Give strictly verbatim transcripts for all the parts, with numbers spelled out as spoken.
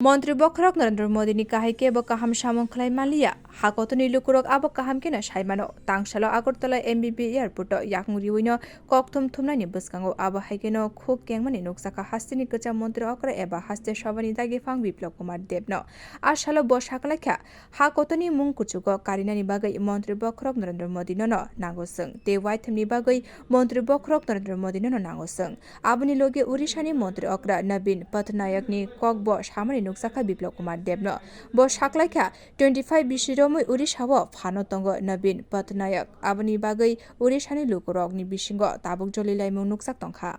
Montri bokhorok Narendra Modi ni kahai kebo kaham samung khlai manliya. Ha kotorni lukurok abo kaham kheno sai mano. Tangsalo Agartala M B B airport o yakung riwino kokthum thumnani bwskango abo hai kheno khuk kengmani nukjakha hasteni kwcham montri okra eba haste sobani dagi phang Biplab Kumar Debno. A salo bo saklaikha, ha kotorni mung kuchugo karinani bagwi montri bokhorok Narendra Modi nono nango chwng, tei waithumni bagwi montri bokhorok Narendra Modi nono nango chwng. Aboni logi Odisha ni montri okra Nabin Patnaik ni kokbo samani nukjakha Biplab Kumar Debno. Bo saklaikha, twenty five bisi romwi Odisha o phano tongo Nabin Patnaik. Aboni bagwi Odisha ni lukurokni bisingo tabuk joli laimung nukjak tongkha.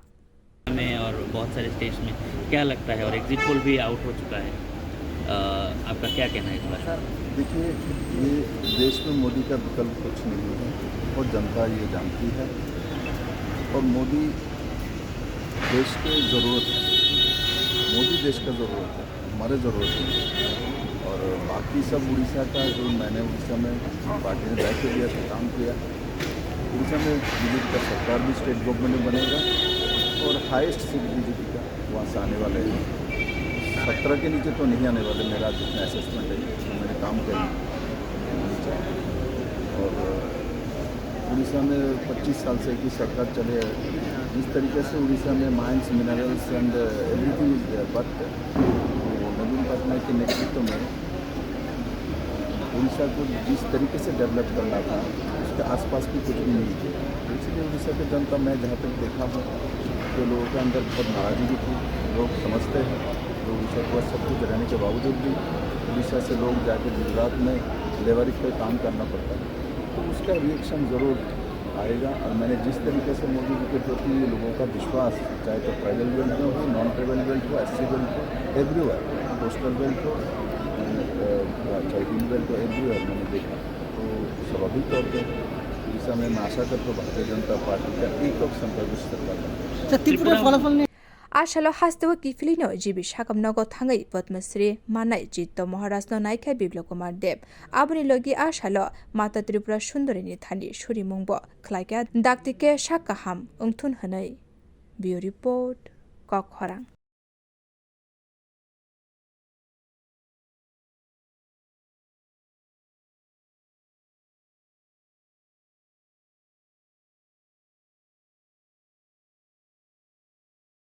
में और बहुत सारे स्टेट्स में क्या लगता है, और exit poll भी आउट हो चुका है, अ, आपका क्या कहना है इस बारे में? देखिए, ये देश में मोदी का विकल्प कुछ नहीं है और जनता ये जानती है। और मोदी देश की ज़रूरत है, मोदी देश का ज़रूरत है, हमारे ज़रूरत नहीं है। और बाकी सब उड़ीसा का, जो मैंने उड़ीसा में पार्टी ने दायित्व दिया था, काम किया। उड़ीसा में बीजेपी का सरकार भी स्टेट गवर्नमेंट में बनेगा और हाईएस्ट सीट बीजेपी का वहाँ से आने वाले हैं। सत्रह के नीचे तो नहीं आने वाले, मेरा जितना असेसमेंट है, जितना मैंने काम करी। और उड़ीसा में पच्चीस साल से एक ही सरकार चले है। जिस तरीके से उड़ीसा में mines, minerals and everything is there, but नवीन पटनायक के नेतृत्व में उड़ीसा को जिस तरीके से डेवलप करना था, उसके आसपास भी कुछ भी नहीं किया। तो इसलिए उड़ीसा की जनता, मैं जहाँ तक देखा हूँ, तो लोगों के अंदर बहुत नाराज़गी थी। लोग समझते हैं, लोग उड़ीसा के पास सब कुछ रहने के बावजूद भी उड़ीसा से लोग जाके गुजरात में लेबर पे काम करना पड़ता है, तो उसका रिएक्शन ज़रूर आएगा। और मैंने जिस तरीके से मोदी जी के प्रति लोगों का विश्वास, चाहे तो ट्राइबल बेल्ट में हो, नॉन ट्राइबल बेल्ट हो, एससी बेल्ट हो, एवरीवेयर, कोस्टल बेल्ट हो, अ, चाहे हिल बेल्ट हो, एवरीवेयर मैंने देखा। तो स्वाभाविक तौर पर इस समय मैं आशा करता हूँ भारतीय जनता पार्टी का एक और संख्यागरिष्ठ सरकार बने। আচ্ছা, ত্রিপুরার ফলাফল নিয়ে A salo hasteo kiphilino G B sakam nogo thangwi Padma Shri manai Chitto Maharaj no naikha Biplab Kumar Deb. Aboni logi a salo Mata Tripura Sundori ni thani surimung bo khlaikha, dakti khe sak kaham wngthun hwnwi. Bureau Report, Kok Khorang.